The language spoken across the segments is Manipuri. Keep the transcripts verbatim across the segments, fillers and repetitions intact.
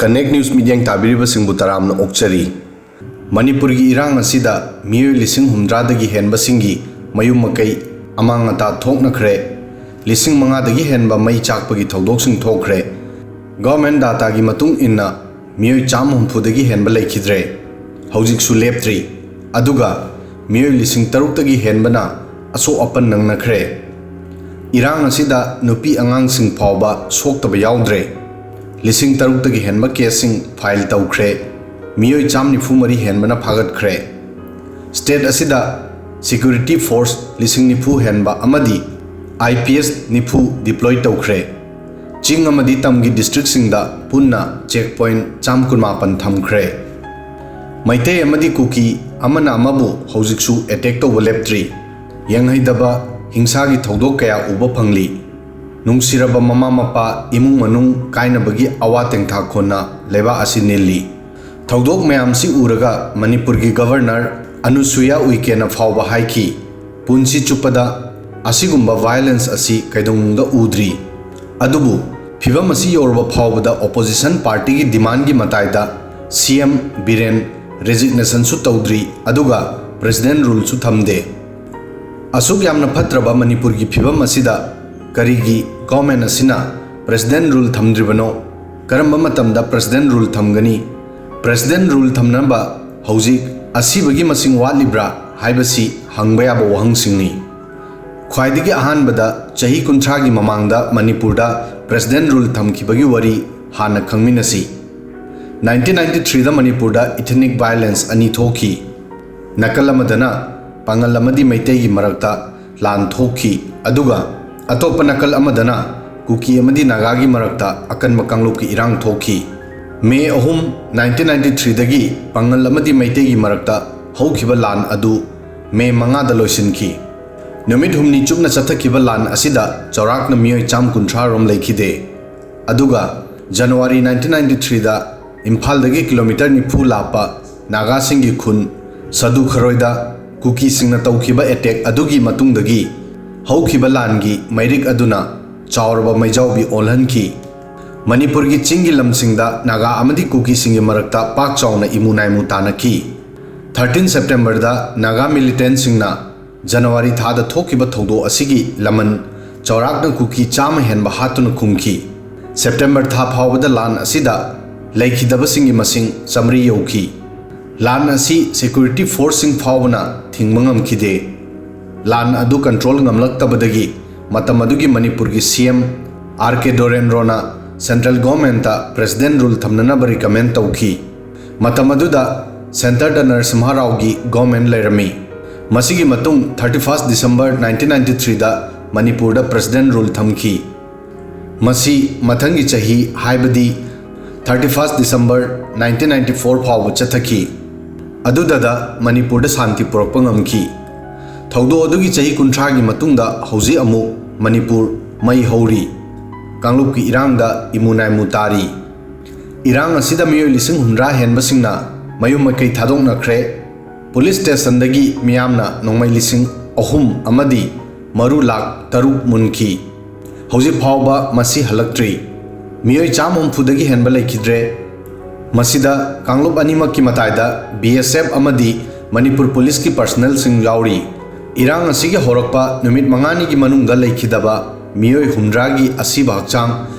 Connect News ꯃꯤꯠꯌꯦꯡ ꯇꯥꯕꯤꯔꯤꯕꯁꯤꯡꯕꯨ ꯇꯔꯥꯝꯅ ꯑꯣꯛꯆꯔꯤ꯫ ꯃꯅꯤꯄꯨꯔꯒꯤ ꯏꯔꯥꯡ ꯑꯁꯤꯗ ꯃꯤꯑꯣꯏ ꯂꯤꯁꯤꯡ ꯍꯨꯝꯗ꯭ꯔꯥꯗꯒꯤ ꯍꯦꯟꯕꯁꯤꯡꯒꯤ ꯃꯌꯨꯝ ꯃꯀꯩ ꯑꯃꯥꯡ ꯑꯇꯥ ꯊꯣꯛꯅꯈ꯭ꯔꯦ꯫ ꯂꯤꯁꯤꯡ ꯃꯉꯥꯗꯒꯤ ꯍꯦꯟꯕ ꯃꯩ ꯆꯥꯛꯄꯒꯤ ꯊꯧꯗꯣꯛꯁꯤꯡ ꯊꯣꯛꯈ꯭ꯔꯦ꯫ ꯒꯚꯔꯟꯃꯦꯟꯠ ꯗꯥꯇꯥꯒꯤ ꯃꯇꯨꯡ ꯏꯟꯅ ꯃꯤꯑꯣꯏ ꯆꯥꯝꯃ ꯍꯨꯝꯐꯨꯗꯒꯤ ꯍꯦꯟꯕ ꯂꯩꯈꯤꯗ꯭ꯔꯦ꯫ ꯍꯧꯖꯤꯛꯁꯨ ꯂꯦꯞꯇ꯭ꯔꯤ꯫ ꯑꯗꯨꯒ ꯃꯤꯑꯣꯏ ꯂꯤꯁꯤꯡ ꯇꯔꯨꯛꯇꯒꯤ ꯍꯦꯟꯕꯅ ꯑꯁꯣꯛ ꯑꯄꯟ ꯅꯪꯅꯈ꯭ꯔꯦ꯫ ꯏꯔꯥꯡ ꯑꯁꯤꯗ ꯅꯨꯄꯤ ꯑꯉꯥꯡꯁꯤꯡ ꯐꯥꯎꯕ ꯁꯣꯛꯇꯕ ꯌꯥꯎꯗ꯭ꯔꯦ꯫ ꯂꯤꯁꯤꯡ ꯇꯔꯨꯛꯇꯒꯤ ꯍꯦꯟꯕ ꯀꯦꯁꯁꯤꯡ ꯐꯥꯏꯜ ꯇꯧꯈ꯭ꯔꯦ꯫ ꯃꯤꯑꯣꯏ ꯆꯥꯝ ꯅꯤꯐꯨ ꯃꯔꯤ ꯍꯦꯟꯕꯅ ꯐꯥꯒꯠꯈ꯭ꯔꯦ꯫ ꯁ꯭ꯇꯦꯠ ꯑꯁꯤꯗ ꯁꯦꯀ꯭ꯌꯨꯔꯤꯇꯤ ꯐꯣꯔꯁ ꯂꯤꯁꯤꯡ ꯅꯤꯐꯨ ꯍꯦꯟꯕ ꯑꯃꯗꯤ ꯑꯥꯏ ꯄꯤ ꯑꯦꯁ ꯅꯤꯐꯨ ꯗꯤꯄ꯭ꯂꯣꯏ ꯇꯧꯈ꯭ꯔꯦ꯫ ꯆꯤꯡ ꯑꯃꯗꯤ ꯇꯝꯒꯤ ꯗꯤꯁꯇ꯭ꯔꯤꯛꯁꯤꯡꯗ ꯄꯨꯟꯅ ꯆꯦꯛ ꯄꯣꯏꯟꯠ ꯆꯥꯝ ꯀꯨꯟꯃꯥꯄꯟ ꯊꯝꯈ꯭ꯔꯦ꯫ ꯃꯩꯇꯩ ꯑꯃꯗꯤ ꯀꯨꯀꯤ ꯑꯃꯅ ꯑꯃꯕꯨ ꯍꯧꯖꯤꯛꯁꯨ ꯑꯦꯇꯦꯛ ꯇꯧꯕ ꯂꯦꯞꯇ꯭ꯔꯤ꯫ ꯌꯦꯡꯍꯩꯗꯕ ꯍꯤꯡꯁꯥꯒꯤ ꯊꯧꯗꯣꯛ ꯀꯌꯥ ꯎꯕ ꯐꯪꯂꯤ꯫ ꯅꯨꯡꯁꯤꯔꯕ ꯃꯃꯥ ꯃꯄꯥ, ꯏꯃꯨꯡ ꯃꯅꯨꯡ ꯀꯥꯏꯅꯕꯒꯤ ꯑꯋꯥ ꯇꯦꯡꯊꯥ ꯈꯣꯟꯅ ꯂꯩꯕꯥꯛ ꯑꯁꯤ ꯅꯤꯜꯂꯤ꯫ ꯊꯧꯗꯣꯛ ꯃꯌꯥꯝꯁꯤ ꯎꯔꯒ ꯃꯅꯤꯄꯨꯔꯒꯤ ꯒꯚꯔꯅꯔ ꯑꯅꯨꯁꯨꯌꯥ ꯎꯏꯀꯦꯅ ꯐꯥꯎꯕ ꯍꯥꯏꯈꯤ, ꯄꯨꯟꯁꯤ ꯆꯨꯞꯄꯗ ꯑꯁꯤꯒꯨꯝꯕ ꯚꯥꯏꯑꯣꯂꯦꯟꯁ ꯑꯁꯤ ꯀꯩꯗꯧꯅꯨꯡꯗ ꯎꯗ꯭ꯔꯤ꯫ ꯑꯗꯨꯕꯨ ꯐꯤꯚꯝ ꯑꯁꯤ ꯌꯧꯔꯕ ꯐꯥꯎꯕꯗ ꯑꯣꯄꯣꯖꯤꯁꯟ ꯄꯥꯔꯇꯤꯒꯤ ꯗꯤꯃꯥꯟꯒꯤ ꯃꯇꯥꯏꯗ ꯁꯤ ꯑꯦꯝ ꯕꯤꯔꯦꯟ ꯔꯦꯖꯤꯒꯅꯦꯁꯟꯁꯨ ꯇꯧꯗ꯭ꯔꯤ, ꯑꯗꯨꯒ ꯄ꯭ꯔꯦꯁꯤꯗꯦꯟꯠ ꯔꯨꯜꯁꯨ ꯊꯝꯗꯦ꯫ ꯑꯁꯨꯛ ꯌꯥꯝꯅ ꯐꯠꯇ꯭ꯔꯕ ꯃꯅꯤꯄꯨꯔꯒꯤ ꯐꯤꯚꯝ ꯑꯁꯤꯗ ꯀꯔꯤꯒꯤ ꯒꯚꯔꯟꯃꯦꯟꯠ ꯑꯁꯤꯅ ꯄ꯭ꯔꯦꯁꯤꯗꯦꯟꯠ ꯔꯨꯜ ꯊꯝꯗ꯭ꯔꯤꯕꯅꯣ? ꯀꯔꯝꯕ ꯃꯇꯝꯗ ꯄ꯭ꯔꯦꯁꯤꯗꯦꯟꯠ ꯔꯨꯜ ꯊꯝꯒꯅꯤ? ꯄ꯭ꯔꯦꯁꯤꯗꯦꯟꯠ ꯔꯨꯜ ꯊꯝꯅꯕ ꯍꯧꯖꯤꯛ ꯑꯁꯤꯕꯒꯤ ꯃꯁꯤꯡ ꯋꯥꯠꯂꯤꯕ꯭ꯔꯥ ꯍꯥꯏꯕꯁꯤ ꯍꯪꯕ ꯌꯥꯕ ꯋꯥꯍꯪꯁꯤꯡꯅꯤ꯫ ꯈ꯭ꯋꯥꯏꯗꯒꯤ ꯑꯍꯥꯟꯕꯗ ꯆꯍꯤ ꯀꯨꯟꯊ꯭ꯔꯥꯒꯤ ꯃꯃꯥꯡꯗ ꯃꯅꯤꯄꯨꯔꯗ ꯄ꯭ꯔꯦꯁꯤꯗꯦꯟꯠ ꯔꯨꯜ ꯊꯝꯈꯤꯕꯒꯤ ꯋꯥꯔꯤ ꯍꯥꯟꯅ ꯈꯪꯃꯤꯟꯅꯁꯤ꯫ ꯅꯥꯏꯟꯇꯤꯟ ꯅꯥꯏꯟꯇꯤ ꯊ꯭ꯔꯤꯗ ꯃꯅꯤꯄꯨꯔꯗ ꯏꯊꯅꯤꯛ ꯚꯥꯏꯑꯣꯂꯦꯟꯁ ꯑꯅꯤ ꯊꯣꯛꯈꯤ꯫ ꯅꯥꯀꯜ ꯑꯃꯗꯅ ꯄꯥꯉꯜ ꯑꯃꯗꯤ ꯃꯩꯇꯩꯒꯤ ꯃꯔꯛꯇ ꯂꯥꯟ ꯊꯣꯛꯈꯤ, ꯑꯗꯨꯒ ꯑꯇꯣꯞꯄ ꯅꯥꯀꯜ ꯑꯃꯗꯅ ꯀꯨꯀꯤ ꯑꯃꯗꯤ ꯅꯥꯒꯥꯒꯤ ꯃꯔꯛꯇ ꯑꯀꯟꯕ ꯀꯥꯡꯂꯨꯞꯀꯤ ꯏꯔꯥꯡ ꯊꯣꯛꯈꯤ꯫ ꯃꯦ ꯑꯍꯨꯝ, ꯅꯥꯏꯟꯇꯤꯟ ꯅꯥꯏꯟꯇꯤ ꯊ꯭ꯔꯤꯗꯒꯤ ꯄꯥꯉꯜ ꯑꯃꯗꯤ ꯃꯩꯇꯩꯒꯤ ꯃꯔꯛꯇ ꯍꯧꯈꯤꯕ ꯂꯥꯟ ꯑꯗꯨ ꯃꯦ ꯃꯉꯥꯗ ꯂꯣꯏꯁꯤꯟꯈꯤ꯫ ꯅꯨꯃꯤꯠ ꯍꯨꯝꯅꯤ ꯆꯨꯞꯅ ꯆꯠꯊꯈꯤꯕ ꯂꯥꯟ ꯑꯁꯤꯗ ꯆꯥꯎꯔꯥꯛꯅ ꯃꯤꯑꯣꯏ ꯆꯥꯝ ꯀꯨꯟꯊ꯭ꯔꯥ ꯔꯣꯝ ꯂꯩꯈꯤꯗꯦ꯫ ꯑꯗꯨꯒ ꯖꯅꯋꯥꯔꯤ ꯅꯥꯏꯟꯇꯤꯟ ꯅꯥꯏꯟꯇꯤ ꯊ꯭ꯔꯤꯗ ꯏꯝꯐꯥꯜꯗꯒꯤ ꯀꯤꯂꯣꯃꯤꯇꯔ ꯅꯤꯐꯨ ꯂꯥꯞꯄ ꯅꯥꯒꯥꯁꯤꯡꯒꯤ ꯈꯨꯟ ꯁꯗꯨ ꯈꯔꯣꯏꯗ ꯀꯨꯀꯤꯁꯤꯡꯅ ꯇꯧꯈꯤꯕ ꯑꯦꯇꯦꯛ ꯑꯗꯨꯒꯤ ꯃꯇꯨꯡꯗꯒꯤ ꯍꯧꯈꯤꯕ ꯂꯥꯟꯒꯤ ꯃꯩꯔꯤꯛ ꯑꯗꯨꯅ ꯆꯥꯎꯔꯕ ꯃꯩꯖꯥꯎꯕꯤ ꯑꯣꯜꯍꯟꯈꯤ꯫ ꯃꯅꯤꯄꯨꯔꯒꯤ ꯆꯤꯡꯒꯤ ꯂꯝꯁꯤꯡꯗ ꯅꯥꯒꯥ ꯑꯃꯗꯤ ꯀꯨꯀꯤꯁꯤꯡꯒꯤ ꯃꯔꯛꯇ ꯄꯥꯛ ꯆꯥꯎꯅ ꯏꯃꯨ ꯅꯥꯏꯃꯨ ꯇꯥꯅꯈꯤ꯫ ꯊꯥꯔꯇꯤꯟ ꯁꯦꯞꯇꯦꯝꯕꯔꯗ ꯅꯥꯒꯥ ꯃꯤꯂꯤꯇꯦꯟꯠꯁꯤꯡꯅ ꯖꯅꯋꯥꯔꯤ ꯊꯥꯗ ꯊꯣꯛꯈꯤꯕ ꯊꯧꯗꯣꯛ ꯑꯁꯤꯒꯤ ꯂꯃꯟ ꯆꯥꯎꯔꯥꯛꯅ ꯀꯨꯀꯤ ꯆꯥꯝꯃ ꯍꯦꯟꯕ ꯍꯥꯠꯇꯨꯅ ꯈꯨꯝꯈꯤ꯫ ꯁꯦꯞꯇꯦꯝꯕꯔ ꯊꯥ ꯐꯥꯎꯕꯗ ꯂꯥꯟ ꯑꯁꯤꯗ ꯂꯩꯈꯤꯗꯕꯁꯤꯡꯒꯤ ꯃꯁꯤꯡ ꯆꯥꯃꯔꯤ ꯌꯧꯈꯤ꯫ ꯂꯥꯟ ꯑꯁꯤ ꯁꯦꯀ꯭ꯌꯨꯔꯤꯇꯤ ꯐꯣꯔꯁꯁꯤꯡ ꯐꯥꯎꯕꯅ ꯊꯤꯡꯕ ꯉꯝꯈꯤꯗꯦ꯫ ꯂꯥꯟ ꯑꯗꯨ ꯀꯟꯇ꯭ꯔꯣꯜ ꯉꯝꯂꯛꯇꯕꯗꯒꯤ ꯃꯇꯝ ꯑꯗꯨꯒꯤ ꯃꯅꯤꯄꯨꯔꯒꯤ ꯁꯤ ꯑꯦꯝ ꯑꯥꯔ ꯀꯦ ꯗꯣꯔꯦꯟꯗ꯭ꯔꯣꯅ ꯁꯦꯟꯇ꯭ꯔꯦꯜ ꯒꯣꯔꯃꯦꯟꯠꯇ ꯄ꯭ꯔꯦꯁꯤꯗꯦꯟꯠ ꯔꯨꯜ ꯊꯝꯅꯅꯕ ꯔꯤꯀꯃꯦꯟ ꯇꯧꯈꯤ꯫ ꯃꯇꯝ ꯑꯗꯨꯗ ꯁꯦꯟꯇꯔꯗ ꯅꯔꯁꯤꯝꯍ ꯔꯥꯎꯒꯤ ꯒꯣꯔꯃꯦꯟꯠ ꯂꯩꯔꯝꯃꯤ꯫ ꯃꯁꯤꯒꯤ ꯃꯇꯨꯡ thirty first December nineteen ninety ꯊ꯭ꯔꯤꯗ ꯃꯅꯤꯄꯨꯔꯗ ꯄ꯭ꯔꯦꯁꯤꯗꯦꯟꯠ ꯔꯨꯜ ꯊꯝꯈꯤ꯫ ꯃꯁꯤ ꯃꯊꯪꯒꯤ ꯆꯍꯤ, ꯍꯥꯏꯕꯗꯤ thirty first December nineteen ninety four ꯐꯥꯎꯕ ꯆꯠꯊꯈꯤ꯫ ꯑꯗꯨꯗꯗ ꯃꯅꯤꯄꯨꯔꯗ ꯁꯥꯟꯇꯤ ꯄꯨꯔꯛꯄ ꯉꯝꯈꯤ꯫ ꯊꯧꯗꯣꯛ ꯑꯗꯨꯒꯤ ꯆꯍꯤ ꯀꯨꯟꯊ꯭ꯔꯥꯒꯤ ꯃꯇꯨꯡꯗ ꯍꯧꯖꯤꯛ ꯑꯃꯨꯛ ꯃꯅꯤꯄꯨꯔ ꯃꯩ ꯍꯧꯔꯤ꯫ ꯀꯥꯡꯂꯨꯞꯀꯤ ꯏꯔꯥꯡꯗ ꯏꯃꯨ ꯅꯥꯏꯃꯨ ꯇꯥꯔꯤ꯫ ꯏꯔꯥꯡ ꯑꯁꯤꯗ ꯃꯤꯑꯣꯏ ꯂꯤꯁꯤꯡ ꯍꯨꯝꯗ꯭ꯔꯥ ꯍꯦꯟꯕꯁꯤꯡꯅ ꯃꯌꯨꯝ ꯃꯀꯩ ꯊꯥꯗꯣꯛꯅꯈ꯭ꯔꯦ꯫ ꯄꯨꯂꯤꯁ ꯁ꯭ꯇꯦꯁꯟꯗꯒꯤ ꯃꯤꯌꯥꯝꯅ ꯅꯣꯡꯃꯩ ꯂꯤꯁꯤꯡ ꯑꯍꯨꯝ ꯑꯃꯗꯤ ꯃꯔꯨ ꯂꯥꯈ ꯇꯔꯨꯛ ꯃꯨꯟꯈꯤ꯫ ꯍꯧꯖꯤꯛ ꯐꯥꯎꯕ ꯃꯁꯤ ꯍꯜꯂꯛꯇ꯭ꯔꯤ꯫ ꯃꯤꯑꯣꯏ ꯆꯥꯝꯃ ꯍꯨꯝꯐꯨꯗꯒꯤ ꯍꯦꯟꯕ ꯂꯩꯈꯤꯗ꯭ꯔꯦ꯫ ꯃꯁꯤꯗ ꯀꯥꯡꯂꯨꯞ ꯑꯅꯤꯃꯛꯀꯤ ꯃꯇꯥꯏꯗ ꯕꯤ ꯑꯦꯁ ꯑꯦꯐ ꯑꯃꯗꯤ ꯃꯅꯤꯄꯨꯔ ꯄꯨꯂꯤꯁꯀꯤ ꯄꯔꯁꯅꯦꯜꯁꯤꯡ ꯌꯥꯎꯔꯤ꯫ ꯏꯔꯥꯡ ꯑꯁꯤꯒꯤ ꯍꯧꯔꯛꯄ ꯅꯨꯃꯤꯠ ꯃꯉꯥꯅꯤꯒꯤ ꯃꯅꯨꯡꯗ ꯂꯩꯈꯤꯗꯕ ꯃꯤꯑꯣꯏ ꯍꯨꯝꯗ꯭ꯔꯥꯒꯤ ꯑꯁꯤꯕ ꯍꯛꯆꯥꯡ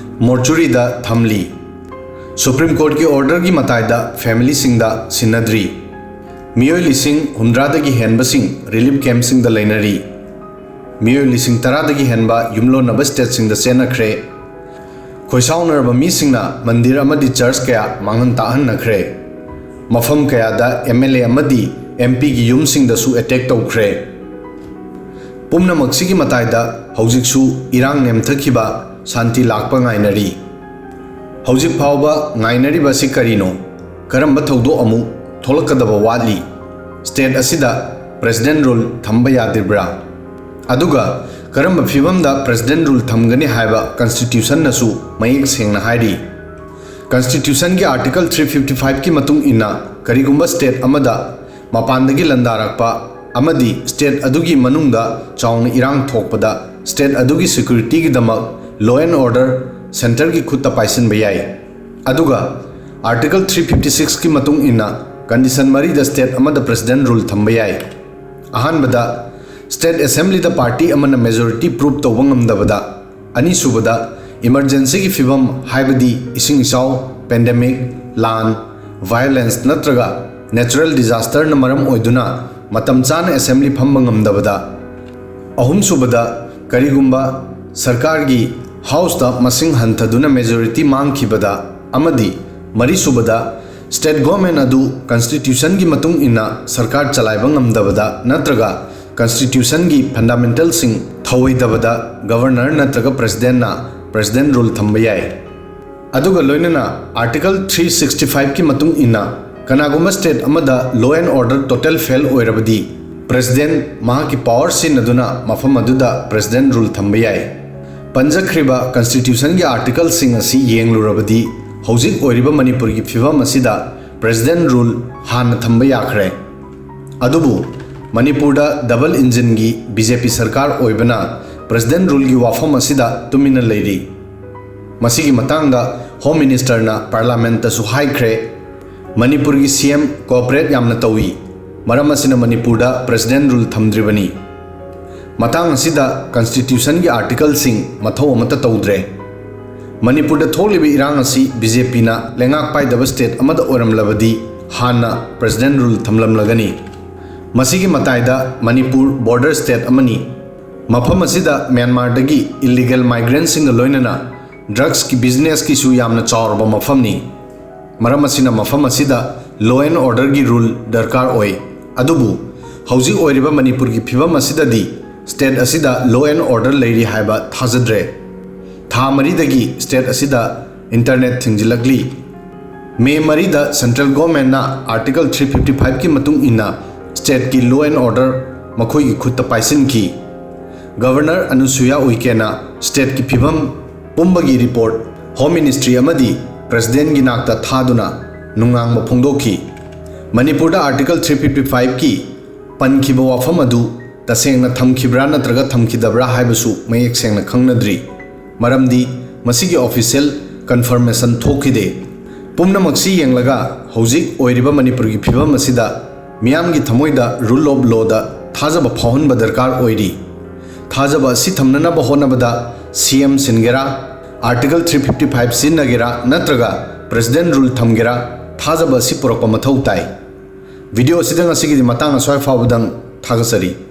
ꯃꯣꯔꯆꯨꯔꯤꯗ ꯊꯝꯂꯤ꯫ ꯁꯨꯄ꯭ꯔꯤꯝ ꯀꯣꯔꯠꯀꯤ ꯑꯣꯔꯗꯔꯒꯤ ꯃꯇꯥꯏꯗ ꯐꯦꯃꯤꯂꯤꯁꯤꯡꯗ ꯁꯤꯟꯅꯗ꯭ꯔꯤ꯫ ꯃꯤꯑꯣꯏ ꯂꯤꯁꯤꯡ ꯍꯨꯝꯗ꯭ꯔꯥꯗꯒꯤ ꯍꯦꯟꯕꯁꯤꯡ ꯔꯤꯂꯤꯐ ꯀꯦꯝꯞꯁꯤꯡꯗ ꯂꯩꯅꯔꯤ꯫ ꯃꯤꯑꯣꯏ ꯂꯤꯁꯤꯡ ꯇꯔꯥꯗꯒꯤ ꯍꯦꯟꯕ ꯌꯨꯝꯂꯣꯟꯅꯕ ꯁ꯭ꯇꯦꯠꯁꯤꯡꯗ ꯆꯦꯟꯅꯈ꯭ꯔꯦ꯫ ꯈꯣꯏꯁꯥꯎꯅꯔꯕ ꯃꯤꯁꯤꯡꯅ ꯃꯟꯗꯤꯔ ꯑꯃꯗꯤ ꯆꯔꯆ ꯀꯌꯥ ꯃꯥꯡꯍꯟ ꯇꯥꯛꯍꯟꯅꯈ꯭ꯔꯦ꯫ ꯃꯐꯝ ꯀꯌꯥꯗ ꯑꯦꯝ ꯑꯦꯜ ꯑꯦ ꯑꯃꯗꯤ ꯑꯦꯝ ꯄꯤꯒꯤ ꯌꯨꯝꯁꯤꯡꯗꯁꯨ ꯑꯦꯇꯦꯛ ꯇꯧꯈ꯭ꯔꯦ꯫ ꯄꯨꯝꯅꯃꯛꯁꯤꯒꯤ ꯃꯇꯥꯏꯗ ꯍꯧꯖꯤꯛꯁꯨ ꯏꯔꯥꯡ ꯅꯦꯝꯊꯈꯤꯕ, ꯁꯥꯟꯇꯤ ꯂꯥꯛꯄ ꯉꯥꯏꯅꯔꯤ꯫ ꯍꯧꯖꯤꯛ ꯐꯥꯎꯕ ꯉꯥꯏꯅꯔꯤꯕ ꯑꯁꯤ ꯀꯔꯤꯅꯣ? ꯀꯔꯝꯕ ꯊꯧꯗꯣꯛ ꯑꯃꯨꯛ ꯊꯣꯛꯂꯛꯀꯗꯕ ꯋꯥꯠꯂꯤ? ꯁ꯭ꯇꯦꯠ ꯑꯁꯤꯗ ꯄ꯭ꯔꯦꯁꯤꯗꯦꯟꯠ ꯔꯨꯜ ꯊꯝꯕ ꯌꯥꯗ꯭ꯔꯤꯕ꯭ꯔꯥ? ꯑꯗꯨꯒ ꯀꯔꯝꯕ ꯐꯤꯚꯝꯗ ꯄ꯭ꯔꯦꯁꯤꯗꯦꯟꯠ ꯔꯨꯜ ꯊꯝꯒꯅꯤ ꯍꯥꯏꯕ ꯀꯟꯁꯇꯤꯇ꯭ꯌꯨꯁꯟꯅꯁꯨ ꯃꯌꯦꯛ ꯁꯦꯡꯅ ꯍꯥꯏꯔꯤ꯫ ꯀꯟꯁꯇꯤꯇ꯭ꯌꯨꯁꯟꯒꯤ ꯑꯥꯔꯇꯤꯀꯜ ꯊ꯭ꯔꯤ ꯐꯤꯐꯇꯤ ꯐꯥꯏꯚꯀꯤ ꯃꯇꯨꯡ ꯏꯟꯅ, ꯀꯔꯤꯒꯨꯝꯕ ꯁ꯭ꯇꯦꯠ ꯑꯃꯗ ꯃꯄꯥꯟꯗꯒꯤ ꯂꯥꯟꯗꯥꯔꯛꯄ ꯑꯃꯗꯤ ꯁ꯭ꯇꯦꯠ ꯑꯗꯨꯒꯤ ꯃꯅꯨꯡꯗ ꯆꯥꯎꯅ ꯏꯔꯥꯡ ꯊꯣꯛꯄꯗ, ꯁ꯭ꯇꯦꯠ ꯑꯗꯨꯒꯤ ꯁꯦꯀ꯭ꯌꯨꯔꯤꯇꯤꯒꯤꯗꯃꯛ law and order ꯁꯦꯟꯇꯔꯒꯤ ꯈꯨꯠꯇ ꯄꯥꯏꯁꯤꯟꯕ ꯌꯥꯏ꯫ ꯑꯗꯨꯒ Article three fifty six ꯀꯤ ꯃꯇꯨꯡ ꯏꯟꯅ condition ꯃꯔꯤꯗ state ꯑꯃꯗ president rule ꯊꯝꯕ ꯌꯥꯏ꯫ ꯑꯍꯥꯟꯕꯗ, state assembly ꯗ party ꯑꯃꯅ majority prove ꯇꯧꯕ ꯉꯝꯗꯕꯗ, ꯑꯅꯤꯁꯨꯕꯗ, emergency ꯒꯤ ꯐꯤꯕꯝ, ꯍꯥꯏꯕꯗꯤ ꯏꯁꯤꯡ ꯏꯆꯥꯎ, pandemic, ꯂꯥꯟ, violence ꯅꯠꯇ꯭ꯔꯒ natural disaster ꯅ ꯃꯔꯝ ꯑꯣꯏꯗꯨꯅ ꯃꯇꯝ ꯆꯥꯅ assembly ꯐꯝꯕ ꯉꯝꯗꯕꯗ, ꯑꯍꯨꯝꯁꯨꯕꯗ, ꯀꯔꯤꯒꯨꯝꯕ ꯁꯔꯀꯥꯔꯒꯤ house ꯇ ꯃꯁꯤꯡ ꯍꯟꯊꯗꯨꯅ majority ꯃꯥꯡꯈꯤꯕꯗ, ꯑꯃꯗꯤ ꯃꯔꯤꯁꯨꯕꯗ, state government ꯑꯗꯨ constitution ꯒꯤ ꯃꯇꯨꯡ ꯏꯟꯅ ꯁꯔꯀꯥꯔ ꯆꯂꯥꯏꯕ ꯉꯝꯗꯕꯗ ꯅꯠꯇ꯭ꯔꯒ constitution ꯒꯤ fundamental ꯁꯤꯡ ꯊꯧꯑꯣꯏꯗꯕꯗ governor ꯅꯠꯇ꯭ꯔꯒ president ꯅ president rule ꯊꯝꯕ ꯌꯥꯏ꯫ ꯑꯗꯨꯒ ꯂꯣꯏꯅꯅ Article three sixty five ꯀꯤ ꯃꯇꯨꯡ ꯏꯟꯅ ꯀꯅꯥꯒꯨꯝꯕ state ꯑꯃꯗ law and order total fail ꯑꯣꯏꯔꯕꯗꯤ, president ꯃꯍꯥꯛꯀꯤ power ꯁꯤꯖꯤꯟꯅꯗꯨꯅ ꯃꯐꯝ ꯑꯗꯨꯗ president rule ꯊꯝꯕ ꯌꯥꯏ꯫ ꯄꯟꯖꯈ꯭ꯔꯤꯕ constitution ꯒꯤ article ꯁꯤꯡ ꯑꯁꯤ ꯌꯦꯡꯂꯨꯔꯕꯗꯤ, ꯍꯧꯖꯤꯛ ꯑꯣꯏꯔꯤꯕ ꯃꯅꯤꯄꯨꯔꯒꯤ ꯐꯤꯕꯝ ꯑꯁꯤꯗ president rule ꯍꯥꯟꯅ ꯊꯝꯕ ꯌꯥꯈ꯭ꯔꯦ꯫ ꯑꯗꯨꯕꯨ ꯃꯅꯤꯄꯨꯔꯗ double engine ꯒꯤ B J P ꯁꯔꯀꯥꯔ ꯑꯣꯏꯕꯅ president rule ꯒꯤ ꯋꯥꯐꯝ ꯑꯁꯤꯗ ꯇꯨꯃꯤꯟꯅ ꯂꯩꯔꯤ꯫ ꯃꯁꯤꯒꯤ ꯃꯇꯥꯡꯗ Home Minister ꯅ Parliament ꯇꯁꯨ ꯍꯥꯏꯈ꯭ꯔꯦ꯫ ꯃꯅꯤꯄꯨꯔꯒꯤ C M cooperate ꯌꯥꯝꯅ ꯇꯧꯏ꯫ ꯃꯔꯝ ꯑꯁꯤꯅ ꯃꯅꯤꯄꯨꯔꯗ president rule ꯊꯝꯗ꯭ꯔꯤꯕꯅꯤ꯫ ꯃꯇꯥꯡ ꯑꯁꯤꯗ constitution ꯒꯤ article ꯁꯤꯡ ꯃꯊꯧ ꯑꯃꯠꯇ ꯇꯧꯗ꯭ꯔꯦ꯫ ꯃꯅꯤꯄꯨꯔꯗ ꯊꯣꯛꯂꯤꯕ ꯏꯔꯥꯡ ꯑꯁꯤ B J P ꯅ ꯂꯩꯉꯥꯛ ꯄꯥꯏꯗꯕ state ꯑꯃꯗ ꯑꯣꯏꯔꯝꯂꯕꯗꯤ ꯍꯥꯟꯅ president rule ꯊꯝꯂꯝꯂꯒꯅꯤ꯫ ꯃꯁꯤꯒꯤ ꯃꯇꯥꯏꯗ ꯃꯅꯤꯄꯨꯔ border state ꯑꯃꯅꯤ꯫ ꯃꯐꯝ ꯑꯁꯤꯗ ꯃ꯭ꯌꯥꯟꯃꯥꯔꯗꯒꯤ illegal migrant ꯁꯤꯡꯒ ꯂꯣꯏꯅꯅ drugs ꯀꯤ business ꯀꯤꯁꯨ ꯌꯥꯝꯅ ꯆꯥꯎꯔꯕ ꯃꯐꯝꯅꯤ꯫ ꯃꯔꯝ ꯑꯁꯤꯅ ꯃꯐꯝ ꯑꯁꯤꯗ law and order ꯒꯤ rule ꯗꯔꯀꯥꯔ ꯑꯣꯏ꯫ ꯑꯗꯨꯕꯨ ꯍꯧꯖꯤꯛ ꯑꯣꯏꯔꯤꯕ ꯃꯅꯤꯄꯨꯔꯒꯤ ꯐꯤꯕꯝ ꯑꯁꯤꯗꯗꯤ state ꯑꯁꯤꯗ law and order ꯂꯩꯔꯤ ꯍꯥꯏꯕ ꯊꯥꯖꯗ꯭ꯔꯦ꯫ ꯊꯥ ꯃꯔꯤꯗꯒꯤ state ꯑꯁꯤꯗ internet ꯊꯤꯡꯖꯤꯜꯂꯛꯂꯤ꯫ May ꯃꯔꯤꯗ central government ꯅ Article three fifty five ꯀꯤ ꯃꯇꯨꯡ ꯏꯟꯅ state ꯀꯤ law and order ꯃꯈꯣꯏꯒꯤ ꯈꯨꯠꯇ ꯄꯥꯏꯁꯤꯟꯈꯤ꯫ Governor ꯑꯅꯨꯁꯨꯌꯥ ꯎꯏꯀꯦꯅ state ꯀꯤ ꯐꯤꯕꯝ ꯄꯨꯝꯕꯒꯤ report Home Ministry ꯑꯃꯗꯤ president ꯒꯤ ꯅꯥꯛꯇ ꯊꯥꯗꯨꯅ ꯅꯨꯡꯅꯥꯡꯕ ꯐꯣꯡꯗꯣꯛꯈꯤ꯫ ꯃꯅꯤꯄꯨꯔꯗ Article three fifty five ꯀꯤ ꯄꯟꯈꯤꯕ ꯋꯥꯐꯝ ꯑꯗꯨ ꯇꯁꯦꯡꯅ ꯊꯝꯈꯤꯕ꯭ꯔꯥ ꯅꯠꯇ꯭ꯔꯒ ꯊꯝꯈꯤꯗꯕ꯭ꯔꯥ ꯍꯥꯏꯕꯁꯨ ꯃꯌꯦꯛ ꯁꯦꯡꯅ ꯈꯪꯅꯗ꯭ꯔꯤ꯫ ꯃꯔꯝꯗꯤ ꯃꯁꯤꯒꯤ official confirmation ꯊꯣꯛꯈꯤꯗꯦ꯫ ꯄꯨꯝꯅꯃꯛꯁꯤ ꯌꯦꯡꯂꯒ ꯍꯧꯖꯤꯛ ꯑꯣꯏꯔꯤꯕ ꯃꯅꯤꯄꯨꯔꯒꯤ ꯐꯤꯕꯝ ꯑꯁꯤꯗ ꯃꯤꯌꯥꯝꯒꯤ ꯊꯃꯣꯏꯗ rule of lawꯗ ꯊꯥꯖꯕ ꯐꯥꯎꯍꯟꯕ ꯗꯔꯀꯥꯔ ꯑꯣꯏꯔꯤ꯫ ꯊꯥꯖꯕ ꯑꯁꯤ ꯊꯝꯅꯅꯕ ꯍꯣꯠꯅꯕꯗ CM ꯁꯤꯟꯒꯦꯔꯥ, Article three fifty five ꯁꯤꯖꯤꯟꯅꯒꯦꯔꯥ ꯅꯠꯇ꯭ꯔꯒ President rule ꯊꯝꯒꯦꯔꯥ, ꯊꯥꯖꯕ ꯑꯁꯤ ꯄꯨꯔꯛꯄ ꯃꯊꯧ ꯇꯥꯏ꯫ Video ꯑꯁꯤꯗ ꯉꯁꯤꯒꯤꯗꯤ ꯃꯇꯥꯡ ꯑꯁ꯭ꯋꯥꯏ ꯐꯥꯎꯕꯗꯪ꯫ ꯊꯥꯒꯠꯆꯔꯤ꯫